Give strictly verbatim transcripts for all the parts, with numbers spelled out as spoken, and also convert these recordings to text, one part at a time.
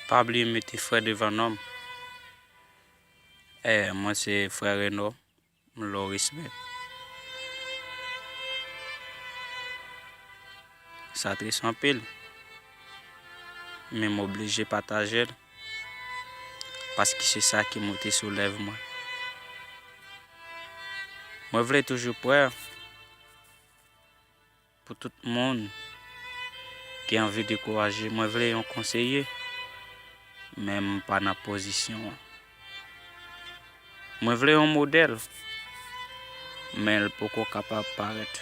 Pa bliye mete frè devan non m. Eh, mwen se frè Reno, m lò respè. Sa tris anpil, men m oblije pataje l, paske se sa ki moute sou lèv mwen. Mwen vle toujou prè pou tout moun ki anvi dekouraje. Mwen vle yon konseye, men m pa nan pozisyon an. Mwen vle yon modèl, men l poko kapab parèt.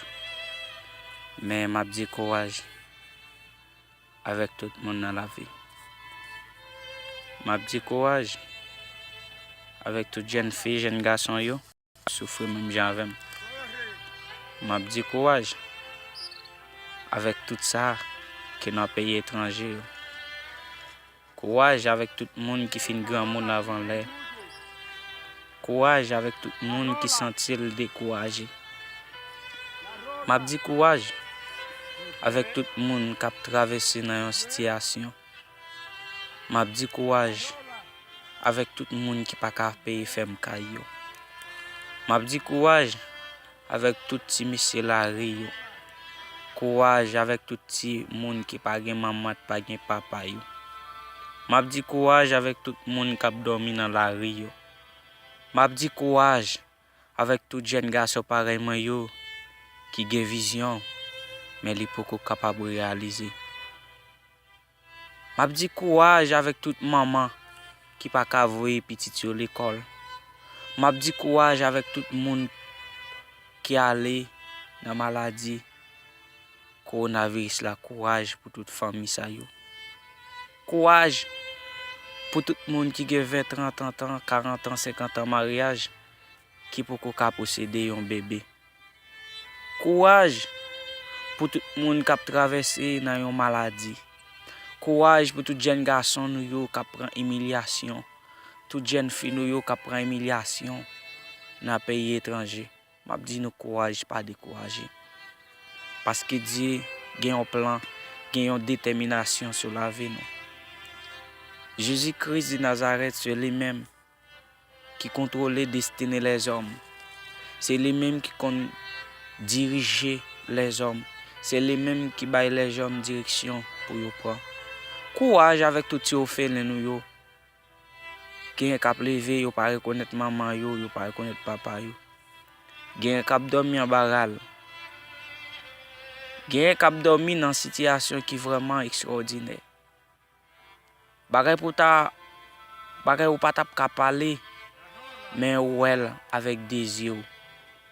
Men m ap di kouraj avèk tout moun nan lavi. M ap di kouraj avèk tout jèn fi, jèn gason yo k ap soufri menm jan avè m. M ap di kouraj avèk tout sa ki nan peyi etranje yo. Kouraj avèk tout moun ki fin granmoun avan lè. Kouraj avèk tout moun ki santi l dekouraje. M ap di kouraj avèk tout moun k ap travèse nan yon sitiyasyon. M ap di kouraj avèk tout moun ki pa ka peye fèm kay yo. M ap di kouraj avèk tout ti mesye lari yo. Kouraj avèk tout ti moun ki pa gen manman, pa gen papa yo. M ap di kouraj avèk tout moun k ap dòmi nan lari yo. M ap di kouraj avèk tout jèn gason parèy mwen yo ki gen vizyon, men li poko kapab reyalize. M ap di kouraj avèk tout manman ki pa ka voye pitit yo lekòl. M ap di kouraj avèk tout moun ki ale nan maladi kowonaviris la. Kouraj pou tout fanmi sa yo. Kouraj pou tout moun ki gen ven, trant an, karant an, senkant an maryaj ki poko ka posede yon bebe. Kouraj pou tout moun k ap travèse nan yon maladi. Kouraj pou tout jèn gason nou yo k ap pran imilyasyon. Tout jèn fi nou yo k ap pran imilyasyon nan peyi etranje. M ap di nou kouraj, pa dekouraje. Paske Dye gen yon plan, gen yon detèminasyon sou lavi nou. Jezi Kris de Nazarèt, se li menm ki kontwole destine lèzòm. Se li menm ki konn dirije lèzòm. Se li menm ki bay lèzòm direksyon pou yo pran. Kouraj avèk tout ti òfelen nou yo. Genyen k ap leve, yo pa rekonèt manman yo, yo pa rekonèt papa yo. Genyen k ap dòmi anba ral. Genyen k ap dòmi nan sitiyasyon ki vrèman ekstraòdinè. Bagay pou ta, bagay ou pa t ap ka pale, men ou wè l avèk de zye w.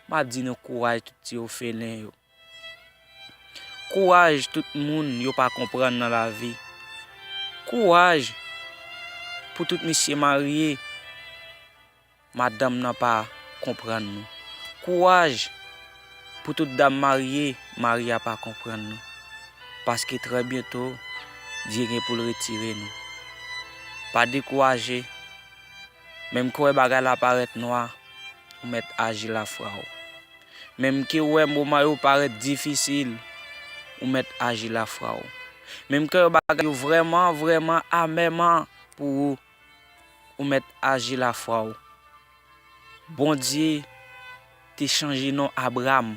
M ap di nou kouraj tout ti òfelen yo. Kouraj tout moun yo pa konprann nan lavi. Kouraj pou tout mesye marye. Madanm nan pa konprann nou. Kouraj pou tout dam marye, mari a pa konprann nou. Paske trè byento, Dye gen pou l retire nou. Pa dekouraje. Menm ke w wè bagay la parèt nwa, ou mèt aji lafwa w. Menm ke w wè moman yo parèt difisil, ou mèt aji lafwa w. Menm ke w wè bagay yo vrèman, vrèman amèman pou ou, ou mèt aji lafwa w. Bondye te chanje non Abram,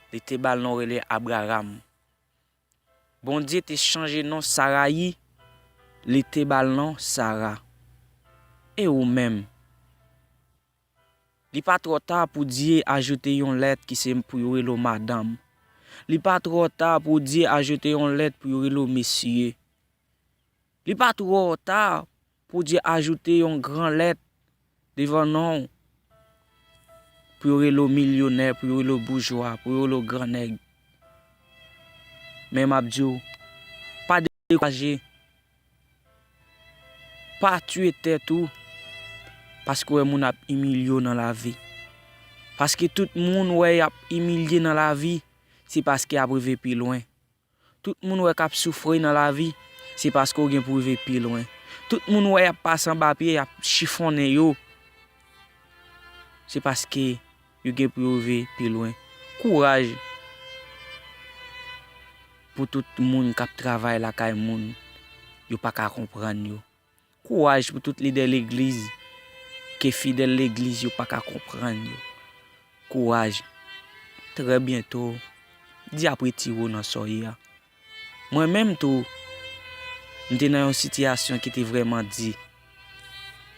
li te ba l non rele Abraram. Bondye te chanje non Sarayi, li te ba l non Sara. E ou menm? Li pa twò ta pou Dye ajoute yon lèt ki se pou yo rele w madanm. Li pa twò ta pou Dye ajoute yon lèt pou yo rele w mesye. Li pa twò ta pou Dye ajoute yon gran lèt devan non w, pou yo rele w milyonè, pou yo rele w boujwa, pou yo rele w gran nèg. Men m ap di w, pa dekouraje. Pa tiye tèt ou, paske w wè moun ap imilye w nan lavi. Paske tout moun w wè y ap imilye nan lavi, se paske y ap rive pi lwen. Tout moun w wè k ap soufri nan lavi, se paske w gen pou rive pi lwen. Tout moun w wè y ap pase anba pye, y ap chifonnen yo, se paske yo gen pou yo rive pi lwen. Kouraj pou tout moun k ap travay lakay moun, yo pa ka konprann yo. Kouraj pou tout lidè legliz, ke fidèl legliz yo pa ka konprann yo. Kouraj. Trè byento, Dye ap retire w nan sa w ye a. Mwen menm tou, m te nan yon sitiyasyon ki te vrèman di.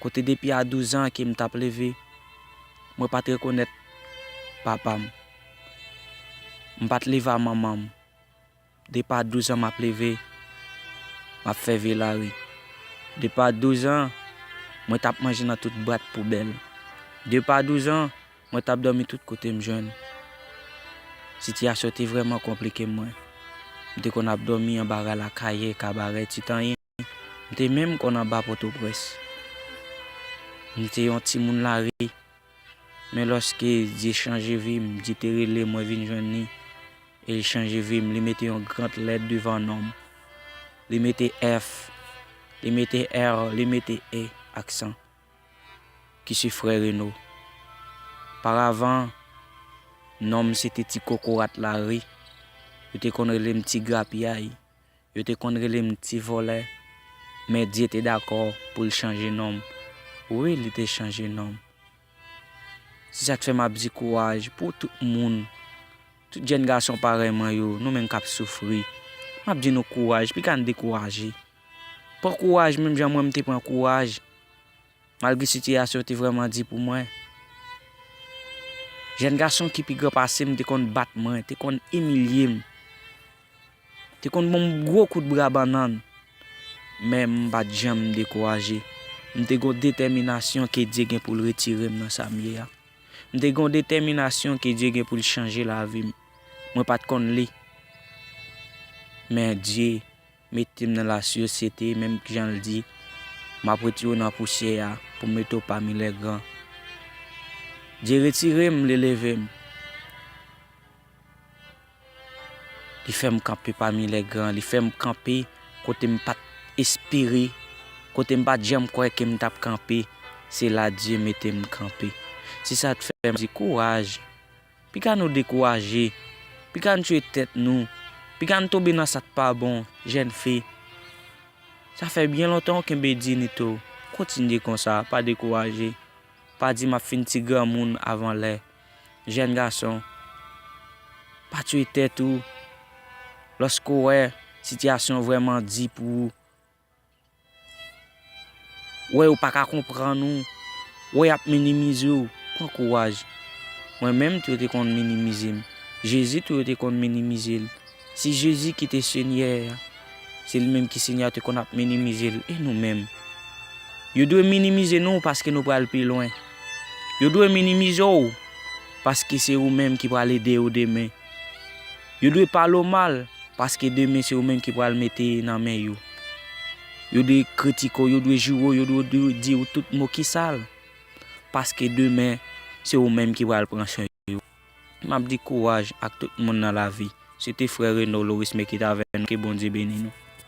Kote depi a douz an ke m t ap leve, mwen pa t rekonèt papa m. M pa t leve a manman m. Depi a douz an m ap leve, m ap fè vye lari. Depi a douz an, mwen t ap manje nan tout bwat poubèl. Depi a douz an, mwen t ap dòmi tout kote m jwenn. Sitiyasyon te vrèman konplike mwen. M te konn ap dòmi anba ray Lakayè, Kabarè, Titanyen. M te menm konn anba Pòtoprens. M te yon timoun lari. Men lòske Dye chanje vi m, Dye te rele mwen vin jwenn li, e li chanje vi m, li mete yon gran lèt devan non m. Li mete F, li mete R, li mete E, aksan, ki se Frè Reno. Paravan, non m se te Ti Kokorat Lari. Yo te konn rele m Ti Grapyay. Yo te konn rele m Ti Vòlè. Men Dye te dakò pou l chanje non m. Wi, li te chanje non m. Se sa k fè m ap di kouraj pou tout moun. Tout jèn gason parèy mwen yo, nou menm k ap soufri. M ap di nou kouraj, piga n dekouraje. Pran kouraj menm jan mwen m te pran kouraj. Malgre sitiyasyon te vrèman di pou mwen. Jèn gason ki pi gran pase m te konn bat mwen, te konn imilye m. Te konn ban m gwo kout bra bannann. Men m pa t janm dekouraje. M te gon detèminasyon ke Dye gen pou l retire m nan sa m ye a. M te gon detèminasyon ke Dye gen pou l chanje lavi m. Mwen pa t konn li. Men Dye mete m nan lasosyete, menm jan l di, m ap retire w nan pousyè a pou m mete w pami lègran. Dye retire m, li leve m. Li fè m kanpe pami lègran, li fè m kanpe kote m pa t espere, kote m pa t janm kwè ke m t ap kanpe. Se la Dye mete m kanpe. Se sa k fè m di kouraj. Piga nou dekouraje. Piga n tiye tèt nou. Piga n tonbe nan sa k pa bon, jèn fi. Sa fè byen lontan w kenbe dinite w. Kontinye konsa, pa dekouraje. Pa di m ap fin ti granmoun avan lè. Jèn gason, pa tiye tèt ou. Lòske w wè sitiyasyon vrèman di pou ou, wè yo pa ka konprann ou, wè y ap minimize w, pran kouraj. Mwen menm tou yo te konn minimize m. Jezi tou yo te konn minimize l. Si Jezi ki te Senyè a, se li menm ki Senyè a, yo te konn ap minimize l. E nou menm? Yo dwe minimize nou paske nou pral pi lwen. Yo dwe minimize w paske se ou menm ki pral ede yo demen. Yo dwe pale w mal paske demen se ou menm ki pral mete nan men yo. Yo dwe kritike w, yo dwe joure w, yo dwe, dwe di w tout mo ki sal. Paske demen, se ou menm ki pral pran swen yo. M ap di kouraj ak tout moun nan lavi. Se te frè Reno Lorisme ki t avè nou. Ke Bondye beni nou.